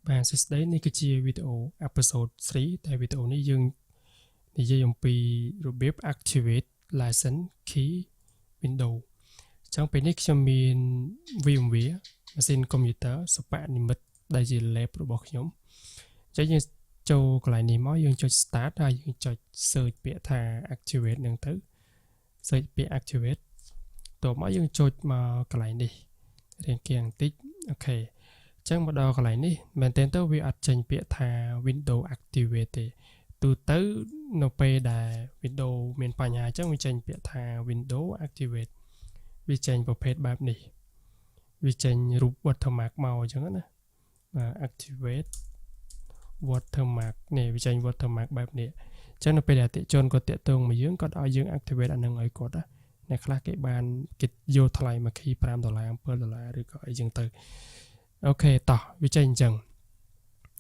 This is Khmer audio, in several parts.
បាទសួស្តីនេះគឺជាវីដេអូ episode 3តែវីដេអូនេះយើងនិយាយអំពីរបៀប activate license key Windows អញ្ចឹងពេលនេះខ្ញុំមាន VMware ម៉ាស៊ីនកុំព្យូទ័រសិប្បនិម្មិតដែលជា lab របស់ខ្ញុំអញ្ចឹងយើងចូលកន្លែងនេះមកយើងចុច start ហើយយើងចុច search ពាក្យថា activate ហ្នឹងទៅ search ពាក្យ activate តមកយើងចុចមកកន្លែងនេះរៀងគៀងបន្តិច OK ចឹងមកដល់កន្លែងនេះមែនទែនទៅវាអត់ចេញពាក្យថា Windows Activate ទេទូទៅនៅពេលដែល Windows មានបញ្ហាអញ្ចឹងវាចេញពាក្យថា Windows Activate វាចេញប្រភេទបែបនេះវាចេញរូប watermark មកអញ្ចឹងណាបាទ activate watermark នេះវាចេញ watermark បែបនេះអញ្ចឹងនៅពេលដែលអតិថិជនគាត់តាក់ទងមកយើងគាត់ឲ្យយើង activate អានឹងឲ្យគាត់ណាអ្នកខ្លះគេបានគេយកថ្លៃមួយ key 5ដុល្លារ7ដុល្លារឬក៏អីចឹងទៅ OK តោះវាចេញអញ្ចឹង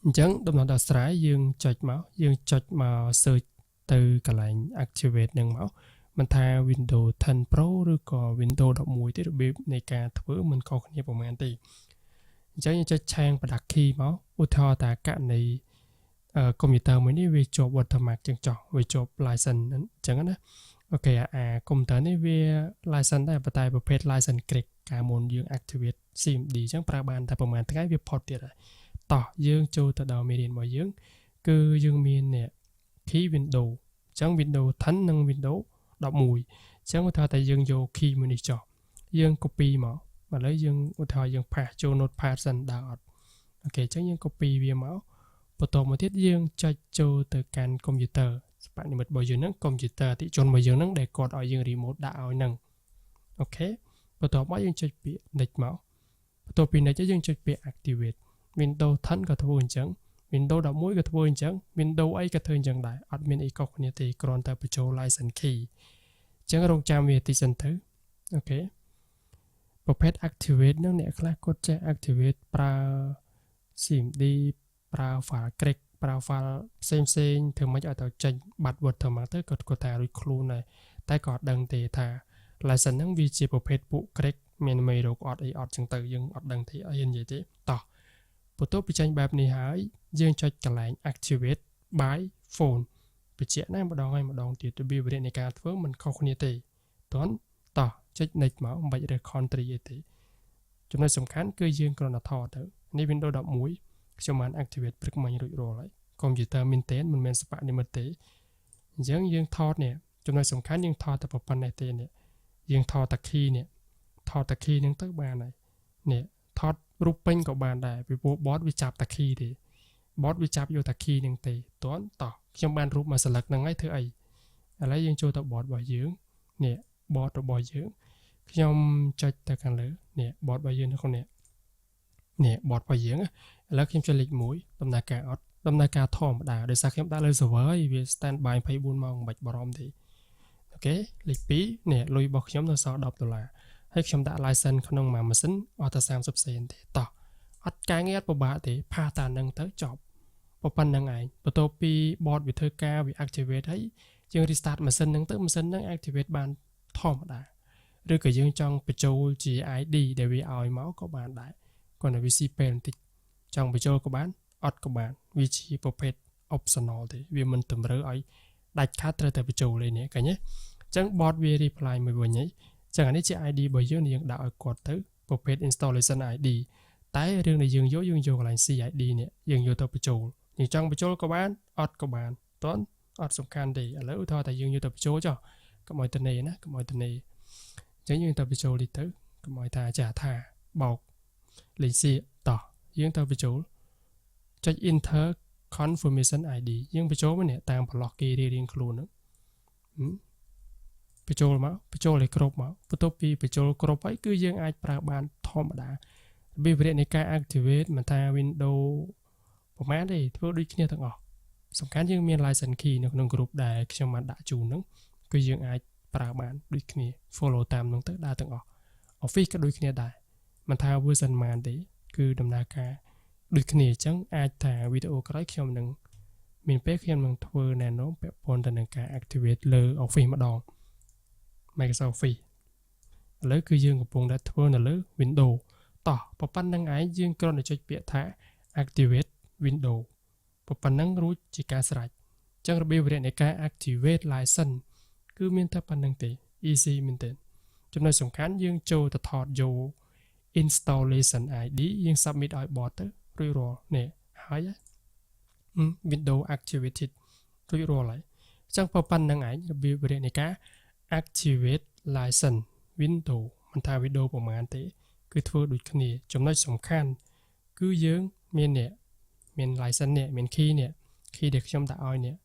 អញ្ចឹងដំណោះដោះស្រាយយើងចុចមកយើងចុចមក search ទៅកន្លែង activate នឹងមកមិនថា Windows 10 Pro ឬក៏ Windows 11ទេរបៀបនៃការធ្វើមិនខុសគ្នាប្រហែលទេអញ្ចឹងយើងចុច change product key មកឧទាហរណ៍ថាករណីកុំព្យូទ័រមួយនេះវាជាប់ watermark ចឹងចោះវាជាប់ license អញ្ចឹងណា OK អាកុំព្យូទ័រនេះវា license ដែរប៉ុន្តែប្រភេទ license crack កាលមុនយើង activate CMD អញ្ចឹងប្រើបានតែប្រហែលថ្ងៃវាផុតទៀតហើយតោះយើងចូលទៅដល់មេរៀនរបស់យើង គឺយើងមាននេះ key window អញ្ចឹង Windows 10និង Windows 11អញ្ចឹងឧទាហរណ៍តែយើងយក key មួយនេះចុះយើង copy មកឥឡូវយើងឧទាហរណ៍យើង paste ចូល notepad សិនដើរអត់ OK អញ្ចឹងយើង copy វាមកបន្តមកទៀតយើងចុចចូលទៅកាន់កុំព្យូទ័រសិប្បនិម្មិតរបស់យើងហ្នឹងកុំព្យូទ័រអតិជនរបស់យើងហ្នឹងដែលគាត់ឲ្យយើង remote ដាក់ឲ្យហ្នឹង OK បន្ទាប់មកយើងចុចពាក្យ next មកបន្ទាប់ពី next យើងចុចពាក្យ activate Windows 10ក៏ធ្វើអញ្ចឹង Windows 11ក៏ធ្វើអញ្ចឹង Windows អីក៏ធ្វើអញ្ចឹងដែរអត់មានអីខុសគ្នាទេគ្រាន់តែបញ្ចូល license key អញ្ចឹងរងចាំវាតិចសិនទៅ OK ប្រភេទ activate នឹងអ្នកខ្លះគាត់ចេះ activate ប្រើ CMD ប្រើ file crack ប្រើ file ផ្សេងផ្សេងធ្វើម៉េចឲ្យទៅចេញបាត់ watermark ទៅគាត់គាត់ថារួចខ្លួនដែរតែក៏អត់ដឹងទេថា license ហ្នឹងវាជាប្រភេទពួក crack មានមេរោគអត់អីអត់ចឹងទៅយើងអត់ដឹងទេអីនិយាយទេតោះបន្ទាប់ពីចេញបែបនេះហើយយើងចុចកន្លែង activate by phone បញ្ជាក់ណាម្ដងហើយម្ដងទៀតរបៀបនៃការធ្វើមិនខុសគ្នាទេតន់តោះចុច next មកមិនបាច់រើស country អីទេចំណុចសំខាន់គឺយើងគ្រាន់តែថតទៅនេះ Windows 11ខ្ញុំបាន activate ព្រឹកមិញរួចរាល់ហើយកុំព្យូទ័រមែនទែនមិនមែនសិប្បនិម្មិតទេអញ្ចឹងយើងថតនេះចំណុចសំខាន់យើងថតតែប៉ុណ្ណេះទេនេះយើងថតតែ key នេះថតតែ key ហ្នឹងទៅបានហើយនេះថតរូបពេញក៏បានដែរពីព្រោះ bot វាចាប់តែ key ទេ bot វាចាប់យកតែ key ហ្នឹងទេតន់តោះខ្ញុំបានរូបមួយស្លឹកហ្នឹងហើយធ្វើអីឥឡូវយើងចូលទៅ bot របស់យើងនេះ bot របស់យើងខ្ញុំចុចទៅខាងលើនេះ bot របស់យើងនៅក្នុងនេះនេះ bot របស់យើងឥឡូវខ្ញុំចុចលេខ1ដំណើរការអត់ដំណើរការធម្មតាដោយសារខ្ញុំដាក់លើ server ហើយវា stand by 24ម៉ោងមិនបាច់បារម្ភទេ OK លេខ2នេះលុយរបស់ខ្ញុំនៅសល់10ដុល្លារហើយខ្ញុំដាក់ license ក្នុងមួយម៉ាស៊ីនអស់តែ30សេនទេតោះអត់ការងារអត់ពិបាកទេpaste តានឹងទៅចប់ប៉ុណ្្នឹងឯងបន្ទាប់ពី bot វាធ្វើការវា activate ហើយយើង restart ម៉ាស៊ីនហ្នឹងទៅម៉ាស៊ីនហ្នឹង activate បានធម្មតាឬក៏យើងចង់បញ្ចូលជា ID ដែលវាឲ្យមកក៏បានដែរគ្រាន់តែវាស៊ីពេលបន្តិចចង់បញ្ចូលក៏បានអត់ក៏បានវាជាប្រភេទ optional ទេវាមិនតម្រូវឲ្យដាច់ខាតត្រូវតែបញ្ចូលទេនេះឃើញទេអញ្ចឹង bot វា reply មួយវិញហីអញ្ចឹងអានេះជា ID របស់យើងយើងដាក់ឲ្យគាត់ទៅប្រភេទ installation ID តែរឿងដែលយើងយកយើងយកកន្លែង CID នេះយើងយកទៅបញ្ចូលយើងចង់បញ្ចូលក៏បានអត់ក៏បានតន់អត់សំខាន់ទេឥឡូវឧទាហរណ៍ថាយើងយកទៅបញ្ចូលចុះកុំឲ្យតនេណាកុំឲ្យតនេអញ្ចឹងយើងទៅបញ្ចូលនេះទៅកុំឲ្យថាចាថាបោកលេខសៀកតោះយើងទៅបញ្ចូលចុច enter confirmation ID យើងបញ្ចូលមកនេះតាមប្រឡោះគេរៀងៗខ្លួនហ្នឹងបញ្ចូលមកបញ្ចូលឲ្យគ្រប់មកបន្ទាប់ពីបញ្ចូលគ្រប់ហើយគឺយើងអាចប្រើបានធម្មតារបៀបនៃការ activate មិនថា Windows ប្រហែលទេធ្វើដូចគ្នាទាំងអស់សំខាន់យើងមាន license key នៅក្នុង group ដែលខ្ញុំបានដាក់ជូនហ្នឹងគឺយើងអាចប្រើបានដូចគ្នា follow តាមហ្នឹងទៅដើរទាំងអស់ Office ក៏ដូចគ្នាដែរមិនថា version ប៉ុន្មានទេគឺដំណើរការដូចគ្នាអញ្ចឹងអាចថាវីដេអូក្រោយខ្ញុំនឹងមានពេលខ្ញុំនឹងធ្វើណែនាំពាក់ព័ន្ធទៅនឹងការ activate លើ Office ម្ដង Microsoft Office ឥឡូវគឺយើងកំពុងតែធ្វើនៅលើ Windows តោះប៉ុណ្្នឹងឯងយើងគ្រាន់តែចុចពាក្យថា activate Windows ប៉ុណ្ណឹងរួចជាការស្រេចអញ្ចឹងរបៀបវិរៈនៃការ activate license គឺមានតែប៉ុណ្្នឹងទេ easy មែនទែនចំណុចសំខាន់យើងចូលទៅថតយក installation ID យើង submit ឲ្យ bot ទៅរួចរាល់នេះហើយ Windows activated រួចរាល់ហើយអញ្ចឹងប៉ុណ្្នឹងឯងរបៀបវិរៈនៃការ activate license Windows មិនថា Windows ប្រហែលទេ គឺធ្វើដូចគ្នាចំណុចសំខាន់គឺយើងមាននេះមាន license នេះមាន key នេះ key ដែលខ្ញុំដាក់ឲ្យនេះ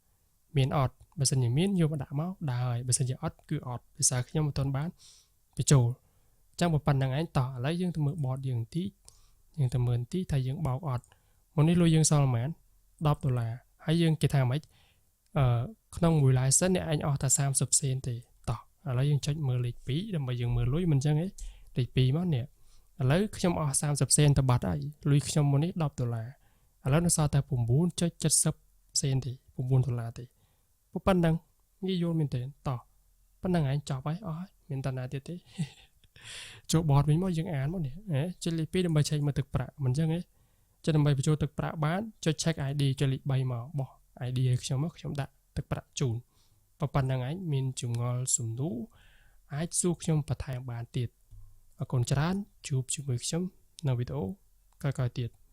មានអត់បើសិនជាមានយកមកដាក់មកដើរហើយបើសិនជាអត់គឺអត់ភាសាខ្ញុំមិនទាន់បានបញ្ចូលអញ្ចឹងប៉ុណ្្នឹងឯងតោះឥឡូវយើងទៅមើល bot យើងបន្តិចយើងទៅមើលបន្តិចថាយើងបោកអត់មុននេះលុយយើងសល់ប្រហែល10ដុល្លារហើយយើងគេថាម៉េចអឺក្នុងមួយ license អ្នកឯងអស់តែ30សេនទេតោះឥឡូវយើងចុចមើលលេខ2ដើម្បីយើងមើលលុយមិនអញ្ចឹងទេលេខ2មកនេះឥឡូវខ្ញុំអស់30សេនទៅបាត់ហើយលុយខ្ញុំមុននេះ10ដុល្លារឥឡូវនៅសល់តែ9.70សេនទេ9ដុល្លារទេប៉ុណ្ណឹងងាយយល់មែនទេតោះប៉ុណ្ណឹងឯងចប់ហើយអស់ហើយមានតាណាទៀតទេចូល bot វិញមកយើងអានមកនេះចុចលេខ2ដើម្បីឆែកមើលទឹកប្រាក់មិនអញ្ចឹងទេចុចដើម្បីបញ្ចូលទឹកប្រាក់បានចុច check ID ចុចលេខ3មកបោះ ID ឲ្យខ្ញុំមកខ្ញុំដាក់ទឹកប្រាក់ជូនប៉ុណ្ណឹងឯងមានចម្ងល់សំណួរអាចសួរខ្ញុំបន្ថែមបានទៀតអរគុណច្រើនជួបជាមួយខ្ញុំនៅវីដេអូក្រោយៗទៀត។